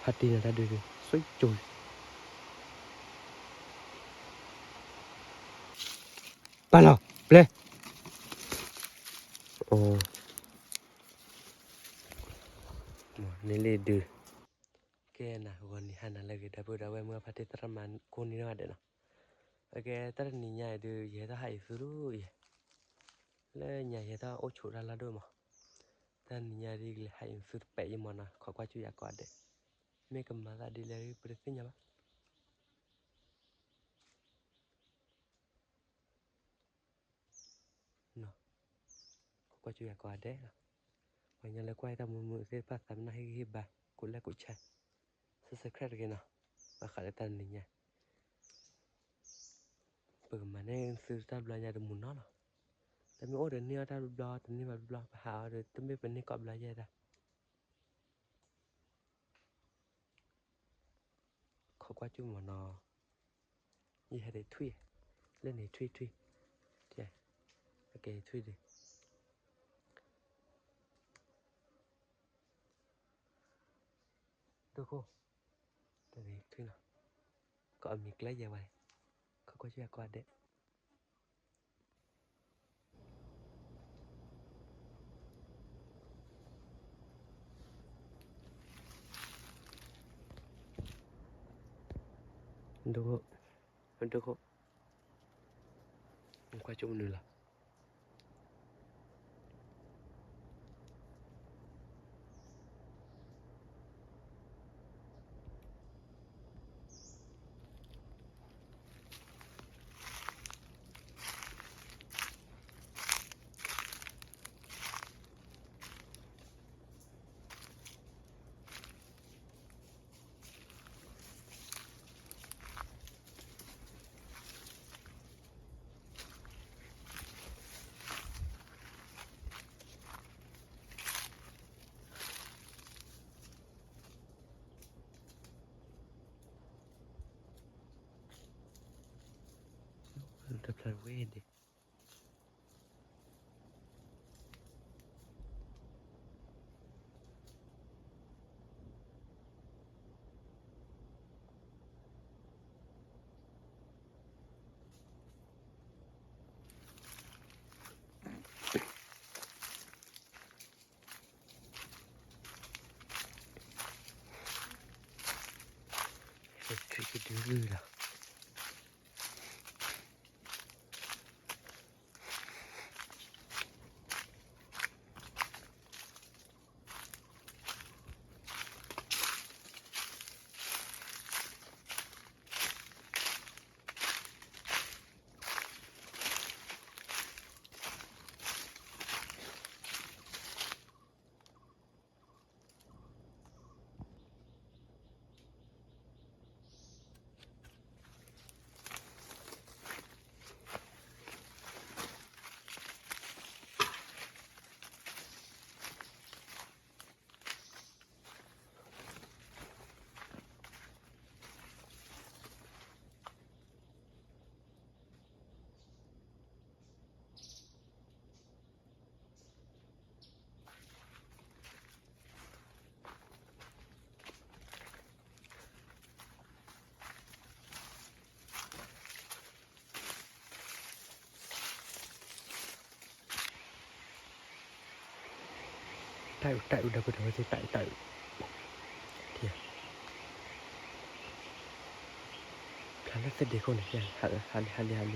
ဖါတံၢ်နၤတၢ်ဒုးဒုး ဆိကၠိၤ ပာ်လီၤ ပျဲ န့ၣ်လံဒုး ကဲနၤ ဂီၤနံၤဟါနၤလၢအဂ့ၤ ဒီပုၢ်ဒီဝဲၢ်မုၢ်ဖါတံၢ်သရၣ်မုၣ်ကိးနံၤဒဲးနီၤ, အကဲတၢ်တနံၤညါအံၤဒုး ယဟဲထီၣ်ဟးအံၤသုဒိၣ်ယဲ, လၢညါယဟဲထီၣ်အိၣ်ဆိးတၢ်လီၢ်ဒိၣ်မး, တၢ်နံၤညါဒုးကလဲၤဟးအံၤသုတပဲာ်ယမီၤနီၤ ခိးကွၢ်ကၠူၣ်ယၤကိးဂၤဒဲး, မ့ၢ်ကမၤသးဒ်လဲၣ်ပတသ့ၣ်ညါဘၣ်. ခိးကွၢ်ကၠူၣ်ယၤကိးဂၤဒဲးလီၤ, ပှၤကညီလၢကွၢ်ယတၢ်မုာ်မုာ်သ့ၣ်တဖၣ်သးပ့ၤနီၣ်ဟ့ၣ်ဂံၢ်ဟ့ၣ်ဘါ ကိးလဲၣ်ကိးဆဲး subscribe တဂ့ၤနီၤ, ဘၣ်ဃးလၢတၢ်တနံၤညါ ပကမၤန့ၢ်သုတၢ်ဘျီညါတမူၤနီၤလီၤ, တမ့ၢ်အိၣ်ဒီးန့ၢ်အီၣ်တၢ်ဘျီ တန့ၢ်ဘၣ်ဘျီ ပဟးအီၤဒီး တမ့ၢ်ပန့ၢ်ကိးဘျီယဲဒၣ် ခိးကွၢ်ကၠူၣ်မီၤနီၤ, ယဟဲဒံးထွံၣ်, လၢန့ၣ်ထွံၣ်ထွံၣ်, ကဲ, အကဲထွံၣ်ဒံး, ဒိၣ်ခိၣ်, တန့ၣ်ထွံၣ်နီၤ, ကအမံၤကျဲယဲဝဲ, ခိးကွၢ်ကၠူၣ်ယၤကိးဂၤဒဲး ဒိၣ်ခိၣ်, ဒိၣ်ခိၣ်, ကွၢ်ကၠူၣ်မနုၤလီၤ. တဖျၢၣ်ဝဲဒၣ် ထွံၣ်ကဒုလီၤ. တၢ်အုးတၢ်အုးဒီပုၢ်ဒီဝဲၢ်သ့ၣ် တၢ်အုးတၢ်အုး ဖျါလၢသဒ့ခိၣ်န့ၣ် ဟးလံ ဟးလံ ဟးလံ ည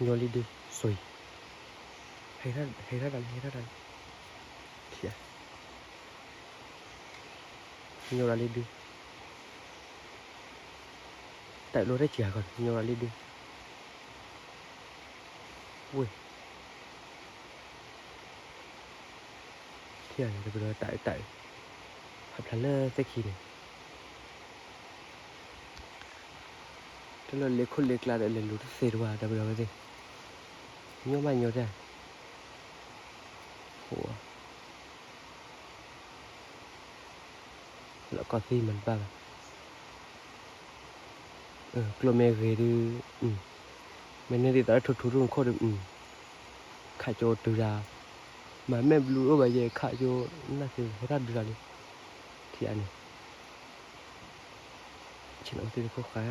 ီလံဒု စွံ ဟဲထီၣ် ဟဲထီၣ်တၢ်လံ ဟဲထီၣ်တၢ်လံ ညီရၤလံဒု တၢ်လိၣ်တၢ်စှၤဃီ ညီရၤလံဒု ဝ့ၢ် ထံၣ်အီၤန့ၣ် တပဒီတၢ်အုးတၢ်အုး ဖးဖျါလၢသ့ၣ်ခံန့ၣ် တၢ်လၢလ့ခိၣ်လ့ကျါဒီး လဲၤလူၤတသ့တဝါ ဒီပုၢ်ဒီဝဲၢ်သ့ၣ် ညီမးညီတၢ် လီၤကီၢ်သံမၤတဘၣ်ဘၣ် ကျိမ့ၢ်ဂ့ၤဒု မ့ၢ်န့ၢ်ဒ်သိးလၢထူထူထူနခိၣ်ဒီး ခးကၠိတုၤဒၣ် မၤမဲာ်ဘျူးအိၣ်ဘၣ်ယဲခးကၠိ နၢ်သ့ၣ်ဟဲတၢ်ဒုးလီၤလံ, ထံၣ်အါန့ၣ်, ဆ့ၣ်နီၤအိၣ်သ့ၣ်တခိၣ်ဃါ,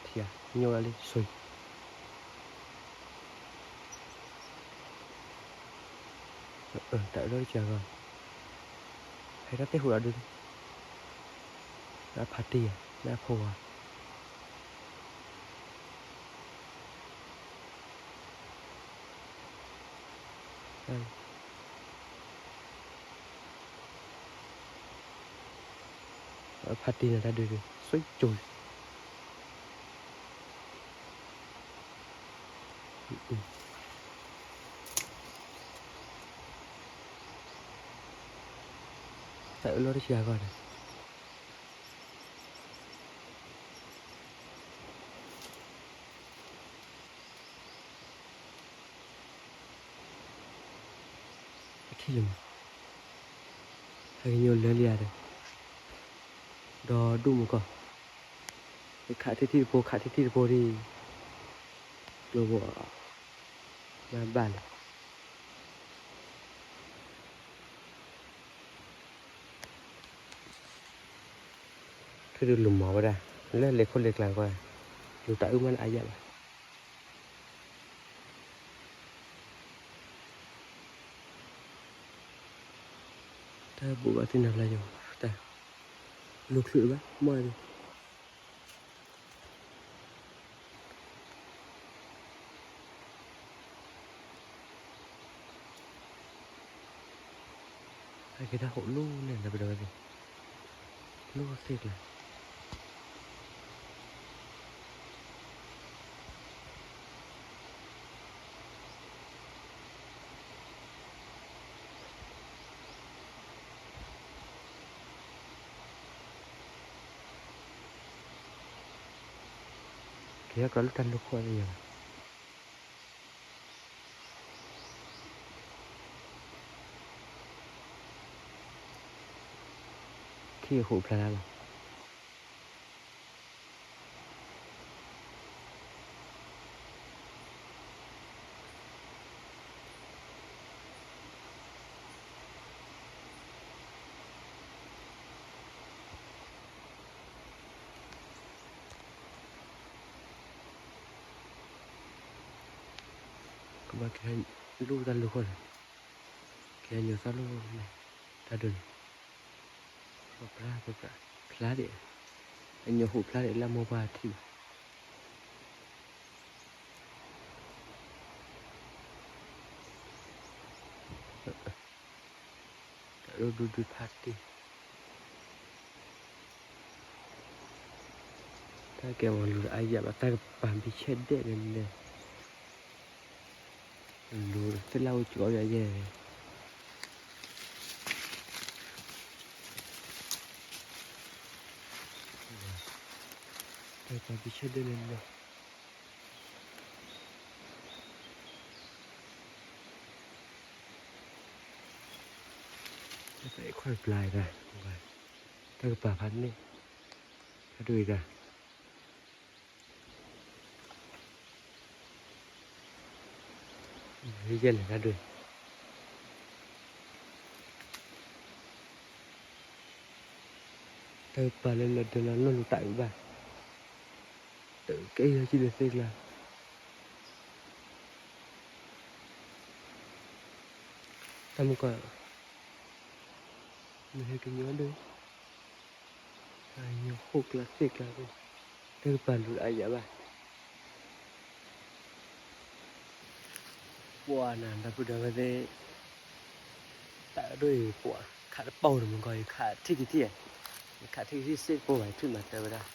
ထံၣ်အါ, ညိဝဲလံ ဆိၣ်, တၢ်အၢၣ်လီၤတစှၤဂီၢ်, ဟဲတၢ်သ့ၣ်ဟူးဒီးဒုး, နဖးတံၢ်ဧါ, နဖိဧါ ဖးတံၢ်န့ၣ်တၢ်ဒုးဒုး ဆိကၠိၤ, တၢ်အၢၣ်လီၤတစှၤဂီၢ်န့ၣ် ပထံၣ်လၢၤမး, ဟဲကညိလၢလံဧါဒီး, ဒီဒူၣ်မူကီၢ်, ခးထံထံတဖိ ခးထံထံတဖိဒ်, ကျိဘိ, မၤဘၣ်လၢ ထုးဒုးလူၤမၤဝဲဒၣ် လၢလဲၤခိၣ်လဲၤကျါကွၢ်, လူၤတၢ်အုၣ်မးလၢအယၣ်ဘၣ်. တၢ်ဘူးဘၣ်သ့ၣ်နၤဖျါယိၤ, တၢ်လူၤချုးဘၣ် မ့ၢ်ဒ် ဟဲက့ၤတၢ်ဟိးလိၣ်န့ၣ် ဒီပုၢ်ဒီဝဲၢ်သ့ၣ်, လိၣ်သ့ၣ်ကျါ က့ၤဟဲကြၢးလိၣ်တၢ်လူၢ်ခိၣ်အံၤယၤဘၣ်. ခံဟူးဖျါလၢ်လီၤ. ကဘၣ်က့ၤလူၢ်တၢ်လူၢ်ခိၣ်န့ၣ်, က့ၤညိးသၣ်လိၣ်န့ၣ်, တၢ်ဒုးန့ၣ်, ပပြၢ်ပပြၢ် ဖျါဒံး, အညိးဟူးဖျါဒံးလၢမိၢ်ပှၢ်ထံၣ်ဘၣ်. တၢ်ဒုးဒုးဖးတံၢ်, တၢ်ကဲမၤလူၤအါယၤဘၣ် တၢ်ကပၤဘံၣ်ဆဲးဒဲးန့ၣ်လဲၣ်, လူၤသ့ၣ်လၢအိၣ်ကၠီယၤယဲၢ်, တၢ်ကပၤဘံၣ်ဆဲးဒဲးန့ၣ်လဲၣ်. တၢ်ခွဲးပျါအံၤဒၣ်, တၢ်ကပၤဖးန့ၣ်, တၢ်ဒုးအံၤဒၣ်, ယဲၢ်လဲၣ်တၢ်ဒုး, တၢ်ကပၤလၢလၢဒၢးလီၤနီၢ်လူၤတၢ်အုးဘၣ်, တကဲယီၤကံၢ်လၢသ့ၣ်ကျါ တၢ်မုၢ်ကီၢ်, မ့ၢ်ဟဲကညီဒုး, ဟဲကညီဟိၣ်ကျါသ့ၣ်ကျါ, တၢ်ကပၤလူၤအါယၤဘၣ်. ပှၤနၤဒီပုၢ်ဒီဝဲၢ်သ့ၣ်, တၢ်အဒိၣ်အံၤပှၤခးတပီၢ်န့ၣ် မ့ၢ်ကီၢ်ယခးထံၣ်ကထံၣ်, ယခးထံၣ်ကထံၣ်စ့ၢ်ကီးဘၣ် ယထွံၣ်မၤတၢ်ဝဲဒၣ်,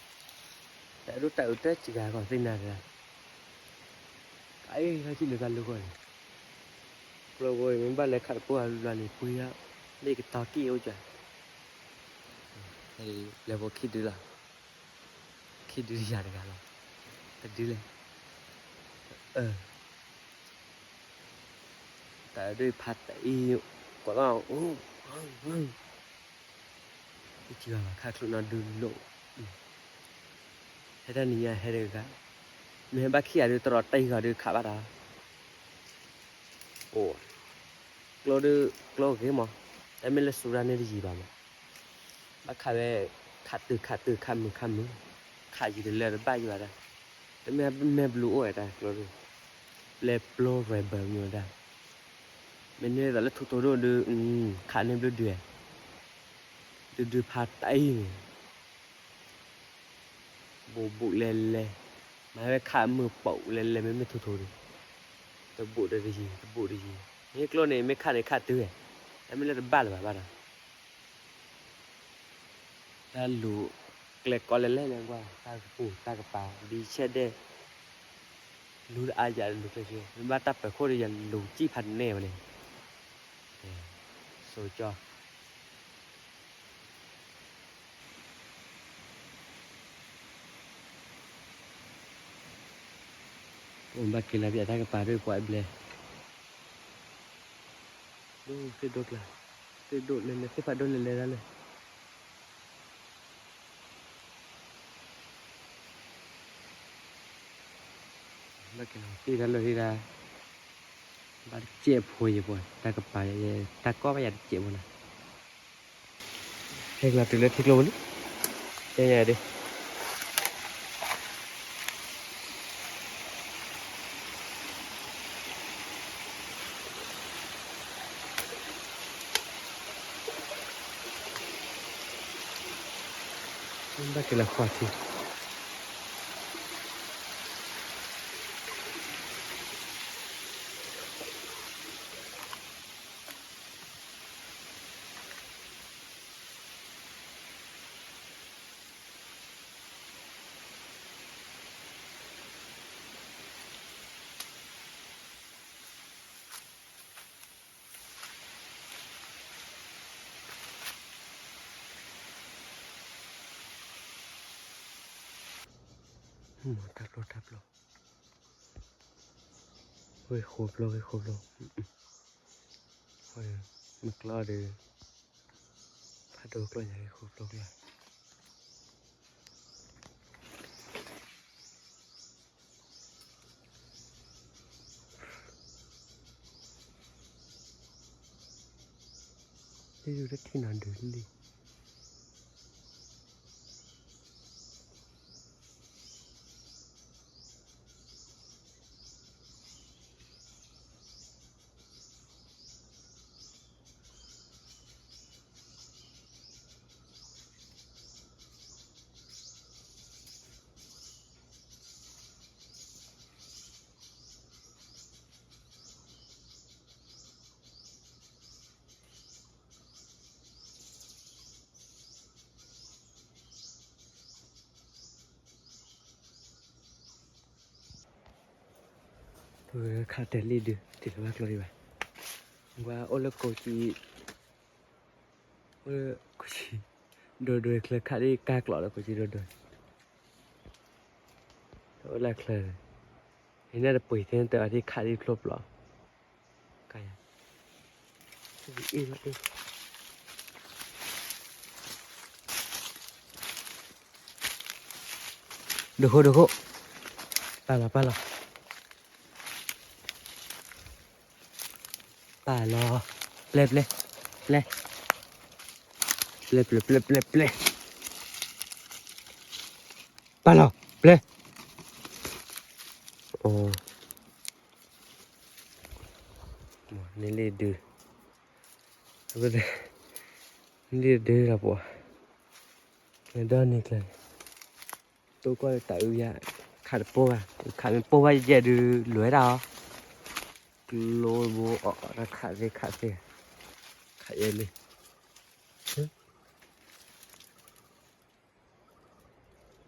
တၢ်အဒိၣ်တၢ်အုးတၢ်စှၤကီးသ့ၣ်နၤတဂၤ အအ့ၣ်ခါထံၣ်လၢတၢ်လူၢ်ဃီန့ၣ်, ကျိဘိမ့ၢ်ဘၣ်လဲၤခးတပီၢ်အလူလီၤန့ၣ် ပှ့ၤအီၤ, လၢကတီၤက့ၣ်အိၣ်ကၠီ, လဲၤပိာ်ခံဒုလီၤ, ခံဒုယၤတဂၤလီၤ, တဒုလဲၣ်, တၢ်အဒိၣ်ဖးတအံၤ, ကွၢ်လီၤ, တစှၤဘၣ်ခးချိၣ်နီၣ်ဒုလိၣ်, ဟဲတၢ်နံၤညါဟဲတဂၤ, မ့ၢ်ဟဲဘၣ်ခံဂၤဒုးတရီတံၢ်ဂီၤဒုးခးဘၣ်ဒီး, အိၣ်, ကျီဒုး ကျီဂ့ၤမး, တၢ်မ့ၢ်လၢစူၤရၣ်န့ၣ်တယံၤဘၣ်မး, ဘၣ်ခးဝဲ, ခးတုၤခးတုၤခးမုာ်ခးမုာ်, ခးယံၤတလၢတဘၣ်ယံၤဘၣ်တၢ်, တမ့ၢ်မဲာ်ဘျူးအိၣ်ဝဲတၢ်ကျီဒုး, ပျဲပျီ rubber မ့ၢ်ဝဲဒၣ်, မ့ၢ်န့ၢ်သးလၢထူထိဒိၣ်ဒုး, ခးန့ၢ်ဘျုးဒုး, ဒုးဒုးဖးတၢ်အံၤန့ၣ် ဘူးဘူးလဲၤလဲၤ, မၤဝဲခးမုာ်ပိာ်လဲၤလဲၤ မ့မ့ၢ်ထူထိဒီး, တဘူးဒီးတယံၤ တဘူးတယံၤ, မ့ၢ်ကျိန့ၣ် မ့ၢ်ခးန့ၣ်ခးတုၤဝဲ, တၢ်မ့ၢ်လၢတဘၣ်လၢၤဘၣ်ဘၣ်ဒီး, တၢ်လူၤကျဲကိးလဲၤလဲၤန့ၣ်ကွၢ် တၢ်ကပူၤတၢ်ကပၤ ဘံဆဲဒဲး, လူၤတအါယၤလူၤကျဲက့ၤ မ့ၢ်ဘၣ်တၢ်ပၢၤခိၣ်ဒီးယလူၤစံၣ်ဖးနဲဝဲန့ၣ်, စိကၠီ အိၣ်ဘၣ်က့ၤလီၤပျးတၢ်ကပၤဒိၣ်ပှၤဘျဲ, ဒိၣ်သ့ၣ်ဒိၣ်ကျါ, သ့ၣ်ဒိၣ်လဲၤလဲၤ သ့ၣ်ဖးဒိၣ်လဲၤလဲၤဒၣ်လဲာ်, ဘၣ်က့ၤလီၤသ့ၣ်တၢ်လၢာ်သ့ၣ်တၢ်, ဘၣ်တစဲးဖိယပှၤ တၢ်ကပၤ, တၢ်ကီၢ်ဘၣ်ယၤတစဲးဖိနၤ ဟဲကလီၤတုၤလၢထံကျိပူၤလံ, တဲယၤဒ်, ဘၣ်က့ၤလီၤဃီထံ တၢ်ပျီတၢ်ပျီ, ဂ့ၢ်ဃိပျီဂ့ၢ်ဃိပျီ, မ့ၢ်ကျီဒီး, ဖးဒိၣ်ကျီညါဂ့ၢ်ဃိပျီကျီ လၢယိၤတထံၣ်နီၤဒုးလံ. ပခးတဲာ်လံဒုး တ့ၢ်လီၤဘၣ်ကျီဒံးဘၣ်. ကွၢ်အိၣ်လၢကိးကံ, အိၣ်လၢကိးကံ, ဒိၣ်ဒိၣ်ချၢခးဒ်ကါကျိးလၢကိးကံဒိၣ်ဒိၣ်, အိၣ်လၢချၢ, ဟံးန့ၢ်တပှ့ၤသ့ၣ်တၢ်အီၤဒ်ခးဒ်ဖျိပျီ, ကါယၤ ဒိၣ်ဃိ ဒိၣ်ဃိ, ပာ်လီၤ ပာ်လီၤ, ပာ်လီၤ, ပျဲ ပျဲ ပျဲ, ပျဲ ပျဲ ပျဲ ပျဲ ပျဲ, ပာ်လီၤ ပျဲ, အိ န့ၣ်လံဒုး, န့ၣ်လံဒုးလီၤပှၤ, ဒီးန့ၣ်ကျဲ, တိၢ်ကီၢ်တၢ်အုယါ, ခးတပိၢ်ဘၣ်, ခးမ့ၢ်ပိၢ်ဘၣ်ယဲၢ်ဒုး လိၤဝဲဒၣ်အီၤ, ကျိဘိအီၣ်တၢ်ခးသ့ခးသ့, ခးယဲၢ်လံ,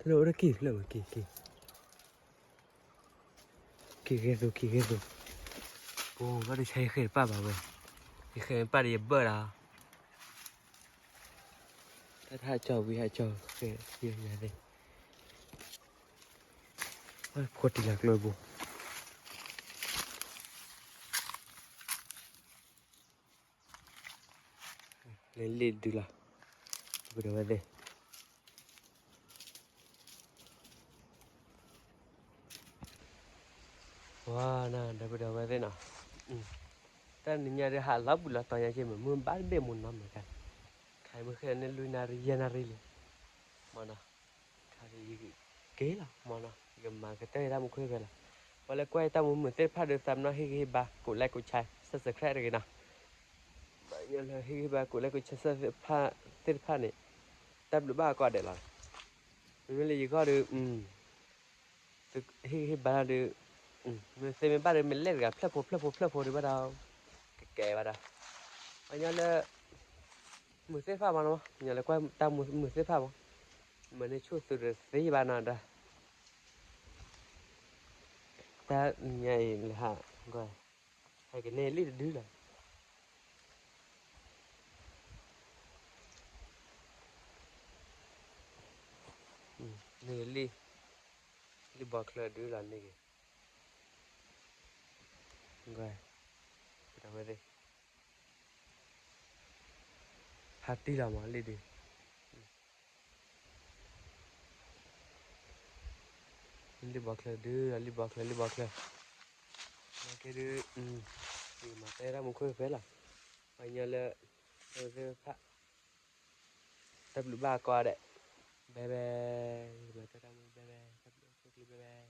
တလိၣ်အိၣ်တက့ၢ်လၢာ်ဝဲက့ၤက့ၤ က့ၤဂဲၤသိး က့ၤဂဲၤသိး, ပဘၣ်တဆါယဃဲၤတပၣ်ဘၣ်ဝဲ, ယဃဲၤပၣ်ဒီးယဘၢၣ်လီၤ, တၢ်တဟးကၠီဝံၤဟးကၠီဃဲၤယၤသ့ၣ်, ဖိတံၢ်လၢကျိဘိ လ့လ့ဒုလီၤ, ဒီပုၢ်ဒီဝဲၢ်သ့ၣ်, ဝါနၤ ဒီပုၢ်ဒီဝဲၢ်သ့ၣ်နီၤ, တၢ်နံၤညါဒီးဟးလီၤဘူၣ်လီၤတီၤညါက့ မ့ၢ်မုၢ်ဘၣ်တဘ့ၣ်မူနီၤမ့ၢ်ကါ, ခါမုၢ်ဃ့န့ၣ်လွံၢ်နၣ်ရံၣ်ယဲၢ်နၣ်ရံၣ်လံ, မ့ၢ်နီၤ, ခါဒီးယက့ၤလီၤမ့ၢ်နီၤ, ယကမၤကတၢၢ်ယတၢ်မူခွဲးဖဲလီၤ, ပှၤလၢကွၢ်ယတၢ်မူမုာ်သ့ၣ်တဖၣ်ဒီး သးပနီၣ်ဟ့ၣ်ဂံၢ်ဟ့ၣ်ဘါ ကိးလဲကိးဆဲ subscribe တဂ့ၤနီၤ, ပှၤညီလၢဟ့ၣ်ဂံၢ်ဟ့ၣ်ဘါ ကိးလဲကိးဆဲ သ့ၣ်တဖၣ်, သ့ၣ်တဖၣ်န့ၣ်, တၢ်ဘျုးဘၣ်အကိးဂၤဒဲးလီၤ, မ့မ့ၢ်လၢယဂီၢ်ဒီး သုဟ့ၣ်ဂံၢ်ဟ့ၣ်ဘါဒီး, မ့ၢ်သ့မ့ၢ်ဘၣ်ဒီး မ့ၢ်လဲၣ်တဂၤ ဖျၢၣ်ဖိဖျၢၣ်ဖိဖျၢၣ်ဖိဒီးဘၣ်ဒီး, ကကဲဘၣ်ဒီး, ပှၤညီလၢ, မုာ်သ့ၣ်တဖၣ်မ့ၢ်နီၤ, ပှၤညီလၢကွၢ်တၢ်မူမုာ်သ့ၣ်တဖၣ်မ့ၢ်, မ့ၢ်န့ၣ်ဆိၣ်သုးဒီးသ့ဘၣ်နီၤဒီး, တၢ်ညါအံၤလၢဟး, ဟဲကန့ၢ်လံတဒုလီၤ. န့ၢ်လံ, လံၣ်ဘီချၢဒုလီၤန့ၢ်က့ၤ, ဝဲ, ဟးတံၢ်လီၤမးလံဒု, လံၣ်ဘီချၢဒုလီၤ လံၣ်ဘီချၢ လံၣ်ဘီချၢ, နာ်က့ဒု, ယမၤတၢ်တၢ်မူခွဲးဖဲလီၤ, ပှၤညီလၢ, သ့ၣ်တဖၣ်, တၢ်ဘျုးဘၣ်ကိးဂၤဒဲး, ဘဲဘဲ, ယမၤတၢ်တၢ်မူဘဲဘဲ, တၢ်ဘျုးဘဲဘဲ.